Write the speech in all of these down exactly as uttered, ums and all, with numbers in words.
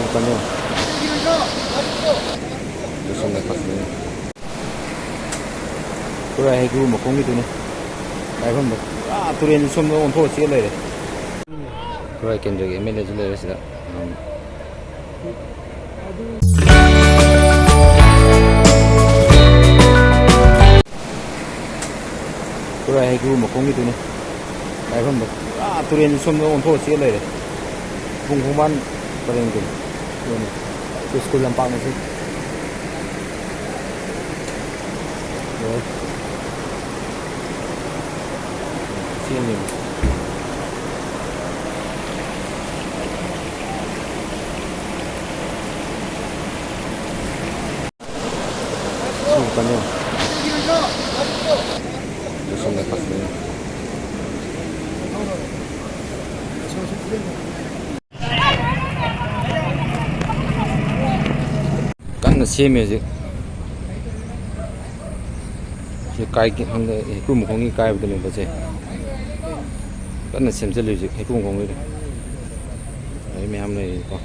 ꯀꯩꯅꯣ? ꯑꯗꯨ ꯁꯣꯝꯗ ꯀꯥꯁꯤꯜꯂꯦ꯫ ꯈꯨꯔꯥꯏ ꯍꯩꯀ꯭ꯔꯨ ꯃꯈꯣꯡꯒꯤꯗꯨꯅꯤ꯫ ꯂꯥꯏꯐꯝꯗꯣ꯫ ꯄꯨꯔꯥ ꯇꯨꯔꯦꯟꯁꯤ ꯁꯣꯝꯗ ꯑꯣꯟꯊꯣꯛꯑ ꯆꯦꯜ ꯂꯩꯔꯦ꯫ ꯈꯨꯔꯥꯏ ꯀꯦꯟꯗ꯭ꯔꯒꯤ ꯑꯦꯝ ꯑꯦꯜ ꯑꯦꯁꯨ ꯂꯩꯔꯦ ꯁꯤꯗ꯫ ꯎꯝ꯫ ꯈꯨꯔꯥꯏ ꯍꯩꯀ꯭ꯔꯨ ꯃꯈꯣꯡꯒꯤꯗꯨꯅꯤ꯫ ꯂꯥꯏꯐꯝꯗꯣ꯫ ꯄꯨꯔꯥ ꯇꯨꯔꯦꯟꯁꯤ ꯁꯣꯝꯗ ꯑꯣꯟꯊꯣꯛꯑ ꯆꯦꯜ ꯂꯩꯔꯦ꯫ ꯄꯨꯡ ꯈꯣꯡꯕꯥꯟ ꯄꯔꯦꯡꯗꯨꯅꯤ꯫ ꯑꯗꯨꯅꯤ꯫ ꯁ꯭ꯀꯨꯜ ꯂꯝꯄꯥꯛꯅꯤ ꯁꯤ꯫ ꯂꯣꯏꯔꯦ꯫ ꯆꯦꯜꯂꯤꯅꯤ꯫ ꯁꯤ ꯀꯩꯅꯣ? ꯁꯣꯝꯗ ꯀꯥꯁꯤꯜꯂꯦ꯫ ꯀꯟꯅ ꯁꯦꯝꯃꯤ ꯍꯧꯖꯤꯛ꯫ ꯁꯤ ꯀꯥꯏ-, ꯍꯩꯀ꯭ꯔꯨ ꯃꯈꯣꯡꯒꯤ ꯀꯥꯏꯕꯗꯨꯅꯦꯕ ꯁꯦ꯫ ꯀꯟꯅ ꯁꯦꯝꯖꯤꯜꯂꯤ ꯍꯧꯖꯤꯛ ꯍꯩꯀ꯭ꯔꯨ ꯃꯈꯣꯡꯒꯤꯗꯣ꯫ ꯑꯗꯩ ꯃꯌꯥꯝ ꯂꯩꯔꯤꯀꯣ꯫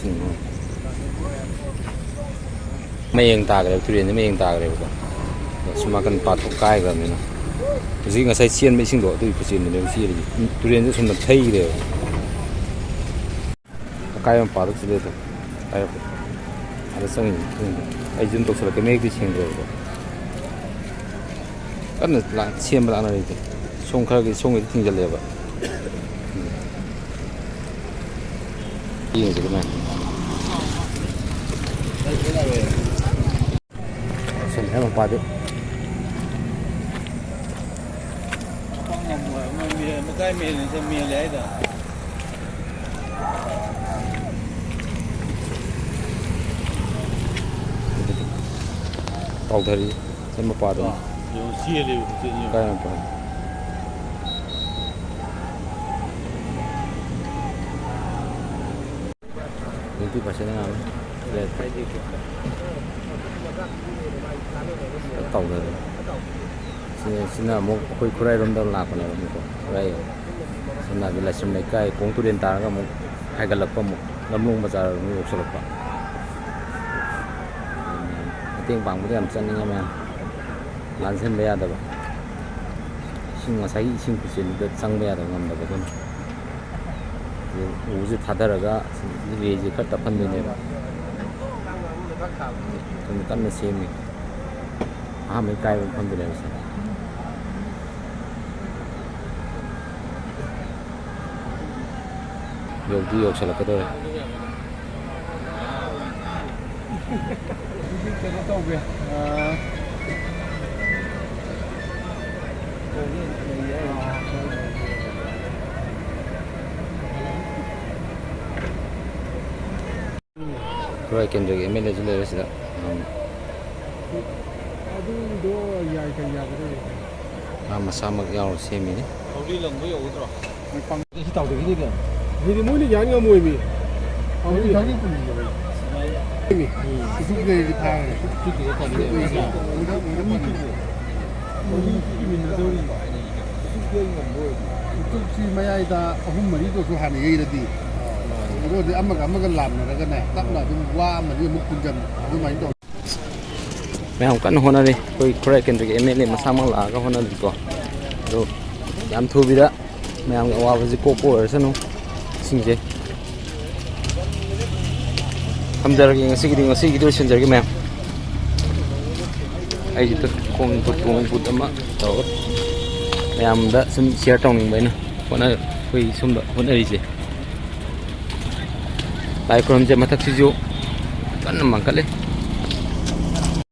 ꯁꯤꯅ ꯃꯌꯦꯡ ꯇꯥꯈ꯭ꯔꯦꯕ, ꯇꯨꯔꯦꯟꯁꯦ ꯃꯌꯦꯡ ꯇꯥꯈ꯭ꯔꯦꯕꯀꯣ꯫ ꯑꯗꯣ ꯁꯨꯝ ꯅꯥꯀꯟ ꯄꯥꯠꯇꯣ ꯀꯥꯏꯈ꯭ꯔꯕꯅꯤꯅ ꯍꯧꯖꯤꯛ ꯉꯁꯥꯏ ꯆꯦꯟꯕ ꯏꯁꯤꯡꯗꯣ ꯑꯗꯨꯒꯤ ꯈꯨꯆꯦꯟꯗꯨꯅꯦꯕ ꯆꯦꯜꯂꯤꯁꯦ꯫ ꯇꯨꯔꯦꯟꯁꯦ ꯁꯨꯝꯅ ꯊꯩꯈ꯭ꯔꯦꯕ꯫ ꯑꯀꯥꯏꯕ ꯃꯄꯥꯗ ꯆꯦꯜꯂꯦ ꯑꯗꯣ꯫ ꯑꯀꯥꯏꯕ-, ꯑꯥꯗ ꯆꯪꯉꯤꯅꯤ꯫ ꯑꯩ ꯖꯨꯝ ꯇꯧꯁꯜꯂꯛꯀꯦ, ꯃꯌꯦꯛꯇꯤ ꯁꯦꯡꯗ꯭ꯔꯦꯕꯀꯣ꯫ ꯀꯟꯅ ꯂꯥꯛ-, ꯁꯦꯝꯕ ꯂꯥꯛꯅꯔꯤꯗꯤ꯫ ꯁꯣꯝ ꯈꯔꯒꯤ, ꯁꯣꯝꯒꯤꯗꯤ ꯊꯤꯡꯖꯜꯂꯦꯕ꯫ ꯎꯝ꯫ ꯌꯦꯡꯁꯤ ꯀꯃꯥꯏꯅ꯫ ꯁꯦꯝꯕ ꯃꯄꯥꯗꯤ꯫ ꯃꯀꯥꯏ ꯃꯦꯜꯂꯤ, ꯃꯦꯜꯂꯤ ꯍꯥꯏꯗꯣ꯫ ꯇꯥꯎꯊꯔꯤ꯫ ꯁꯤ ꯃꯄꯥꯗꯣ꯫ ꯌꯦꯡꯉꯨ, ꯆꯦꯜꯂꯦꯕ, ꯆꯦꯜꯂꯦꯕ꯫ ꯀꯥꯏ ꯃꯄꯥ? Twenty percent ꯉꯥꯡꯉꯤ꯫ ꯇꯧꯗꯕꯅꯤ꯫ ꯁꯤꯅ, ꯁꯤꯅ ꯑꯃꯨꯛ ꯑꯩꯈꯣꯏ ꯈꯨꯔꯥꯏꯔꯣꯝꯗ ꯂꯥꯛꯄꯅꯦꯕ ꯑꯃꯨꯛꯀꯣ꯫ ꯈꯨꯔꯥꯏ꯫ ꯁꯝꯅ ꯍꯥꯏꯔꯕꯗ ꯂꯥꯏꯁ꯭ꯔꯝ ꯂꯩꯀꯥꯏ, ꯀꯣꯡ ꯇꯨꯔꯦꯜ ꯇꯥꯔꯒ ꯑꯃꯨꯛ ꯍꯥꯏꯒꯠꯂꯛꯄ, ꯑꯃꯨꯛ ꯂꯝꯂꯣꯡ ꯕꯖꯥꯔ ꯑꯃꯨꯛ ꯌꯧꯁꯤꯜꯂꯛꯄ꯫ ꯃꯇꯦꯡ ꯄꯥꯡꯕꯗꯤ ꯌꯥꯝ ꯆꯠꯅꯤꯡꯉꯦ ꯃꯌꯥꯝ꯫ ꯂꯥꯟꯁꯤꯟꯕ ꯌꯥꯗꯕ꯫ ꯏꯁꯤꯡ, ꯉꯁꯥꯏꯒꯤ ꯏꯁꯤꯡ ꯈꯨꯆꯦꯟꯗꯨꯗ ꯆꯪꯕ ꯌꯥꯗꯕ, ꯉꯝꯗꯕ ꯑꯗꯨꯅ꯫ ꯎꯁꯦ ꯊꯥꯗꯔꯒ ꯔꯦꯁꯦ ꯈꯔ ꯇꯞꯍꯟꯗꯣꯏꯅꯦꯕ꯫ ꯁꯨꯝ ꯀꯟꯅ ꯁꯦꯝꯃꯤ꯫ ꯑꯍꯥꯟꯕꯒꯤ ꯀꯥꯏꯕ ꯃꯐꯝꯗꯨꯅꯦꯕ ꯁꯦ꯫ ꯌꯧꯗꯤ ꯌꯧꯁꯜꯂꯛꯀꯗꯧꯔꯦ꯫ ꯍꯧꯖꯤꯛ ꯀꯩꯅꯣ ꯇꯧꯒꯦ꯫ ꯑꯥ, ꯈꯨꯔꯥꯏ ꯀꯦꯟꯗ꯭ꯔꯒꯤ ꯑꯦꯝ ꯑꯦꯜ ꯑꯦꯁꯨ ꯂꯩꯔꯦ ꯁꯤꯗ꯫ ꯎꯝ꯫ ꯑꯗꯨꯗꯣ ꯌꯥꯏ, ꯀꯩ ꯌꯥꯒꯗꯧꯔꯤꯒꯦ? ꯃꯥ ꯃꯁꯥꯃꯛ ꯌꯥꯎꯔ ꯁꯦꯝꯃꯤꯅꯤ꯫ ꯊꯧꯔꯤ ꯂꯪꯕ ꯌꯧꯒꯗ꯭ꯔꯣ? ꯁꯤ ꯇꯥꯎꯗꯒꯤꯗꯤ ꯀꯩꯅꯣ? ꯁꯤꯗꯤ ꯃꯣꯏꯅ ꯌꯥꯟ ꯉꯝꯃꯣꯏꯃꯤ꯫ ꯊꯧꯔꯤ, ꯊꯧꯔꯤ ꯄꯨꯟꯕꯤꯌꯣ꯫ ꯃꯤ ꯎꯝ꯫ ꯎꯁꯨꯞ ꯂꯩꯔꯗꯤ ꯐꯥꯔꯦ꯫ ꯎꯁꯨꯞ ꯂꯩꯔꯗꯤ ꯐꯥꯔꯦ꯫ ꯎꯗ, ꯎꯗ ꯐꯪꯗ꯭ꯔꯦ꯫ ꯎꯁꯨꯞꯁꯤ ꯃꯌꯥꯏꯗ ꯑꯍꯨꯝ ꯃꯔꯤꯗꯁꯨ ꯍꯥꯟꯅ ꯌꯩꯔꯗꯤ, ꯑꯗꯨ ꯑꯣꯏꯔꯗꯤ ꯑꯃꯒ ꯑꯃꯒ ꯂꯥꯝꯅꯔꯒꯅꯦ, ꯇꯞꯅ ꯑꯗꯨꯝ ꯋꯥ ꯑꯃꯅꯤ ꯑꯃꯨꯛ ꯄꯨꯟꯖꯟ, ꯑꯗꯨꯃꯥꯏꯅ ꯇꯧ꯫ ꯃꯌꯥꯝ ꯀꯟꯅ ꯍꯣꯠꯅꯔꯤ꯫ ꯑꯩꯈꯣꯏ ꯈꯨꯔꯥꯏ ꯀꯦꯟꯗ꯭ꯔꯒꯤ ꯑꯦꯝ ꯑꯦꯜ ꯑꯦ ꯃꯁꯥꯃꯛ ꯂꯥꯛꯑꯒ ꯍꯣꯠꯅꯔꯤꯀꯣ꯫ ꯑꯗꯨ ꯌꯥꯝ ꯊꯨꯕꯤꯗ ꯃꯌꯥꯝꯒꯤ ꯑꯋꯥꯕꯁꯤ ꯀꯣꯛꯄ ꯑꯣꯏꯔꯁꯅꯨ꯫ ꯏꯁꯤꯡꯁꯦ ꯊꯝꯖꯔꯒꯦ ꯉꯁꯤꯒꯤꯗꯤ, ꯉꯁꯤꯒꯤꯗꯤ ꯂꯣꯏꯁꯤꯟꯖꯔꯒꯦ ꯃꯌꯥꯝ꯫ ꯑꯩꯁꯤꯗ ꯈꯣꯡ ꯈꯨꯠ ꯇꯣꯡ ꯈꯨꯠ ꯑꯃ ꯇꯧꯔꯒ ꯃꯌꯥꯝꯗ ꯁꯨꯝ ꯁꯤꯌꯔ ꯇꯧꯅꯤꯡꯕ ꯑꯩꯅ ꯍꯣꯠꯅ-, ꯑꯩꯈꯣꯏ ꯁꯣꯝꯗ ꯍꯣꯠꯅꯔꯤꯁꯦ꯫ ꯂꯥꯏ ꯈꯨꯔꯨꯝꯁꯦ ꯃꯊꯛꯁꯤꯁꯨ ꯀꯟꯅ ꯃꯥꯡꯈꯠꯂꯦ꯫